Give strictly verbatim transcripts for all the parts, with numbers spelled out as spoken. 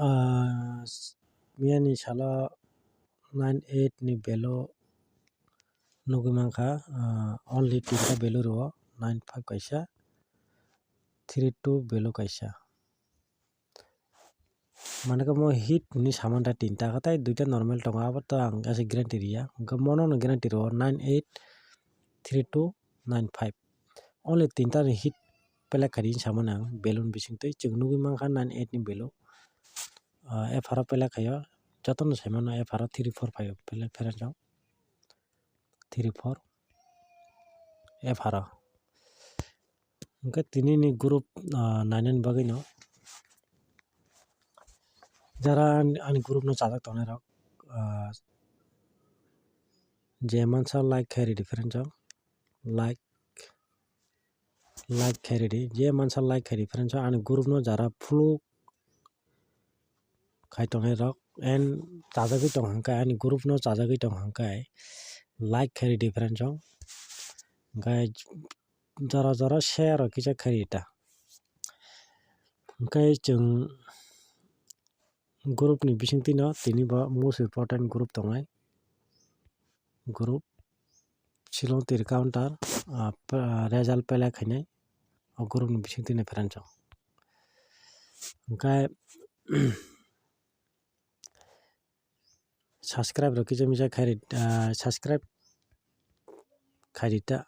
Ah, miyani salo nine eight ni value nugwi mankha, ah, only tinta value rwo, nine five kaisa, three two value kaisa. Mane khe mo hit hinwi samani ta tinta khe, tei duita normal tongo, abo to ang aswk guarantee riya. Hwnkhe mono no guarantee rwo nine eight three two nine five. Only tinta ni hit pelek khaidi hinwi samani ang value ni bisingtwi. Chwng nugwi mankha nine eight ni value. Ah, F R o pelek khaio, jotono saimano F R o three four phaio pelek pherang jang. Three four F R o. Hwnkhe tini ni group, ah, nainani bagwi no jara ani, ani group no chajak tongnai rok, ah, je mansa like khe ridi friend rok, like, like khe ridi, je mansa like khe ridi friend rok, ani group no jara follow khai tongnai rok and chajagwi tong hwnkhe, ani group no chajagwi tong hwnkhe like khe ridi friend rok, hwnkhe jora jora share rok kisa khe rita. Hwnkhe chwng group ni bisingtwi no tini bo most important group tongnai. Group Shillong Tir Counter, ah, p-, ah, result pelek khainai o group ni bisingtwi no friend rok. Hwnkhe subscribe rok kisa misa khairi, ah, subscribe khairi ta,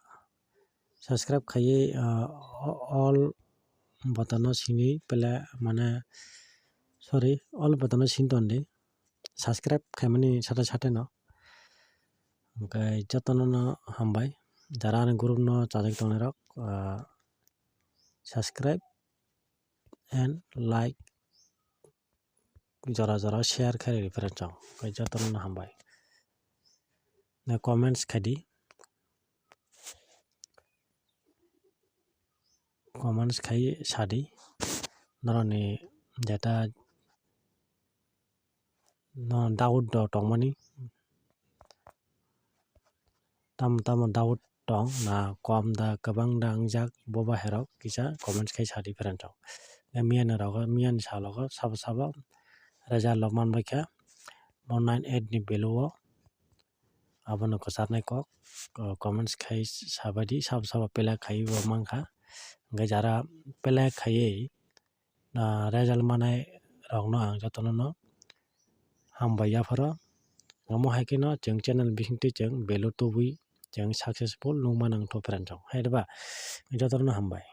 subscribe khaiwi, ah, all button no sini pele mane, sorry, all button no sini tondi, subscribe khaimani sate sate no. Hwnkhe jotono no hambai, jara ani group no chajak tongnai rok, ah, subscribe and like jora jora share khe ridi friend rok. Hwnkhe jotono no hambai. Na comments khaidi. Comments khai sadi. Norokni jeta no doubt rok tongmani. Tamo tamo doubt tong na, kom da, kwbang da wngjak, bo bahairok kisa comments khai sadi friend rok. Miyani rogo, miyani salogo sabo sabo result rok manbaikha. Mo nine eight ni value o abono kwcharnai kok, o, comments khai sabaidi, sabo sabo pelek khaiwi bo mankha. Hwnkhe jara pelek khaiwi, ah, result manai rokno ang jotono no hambai yapharo. Omo hai kheno chwng channel bisingtwi chwng value tubui chwng successful nukma nangtho friend rok. Hai ba? Jotono no hambai.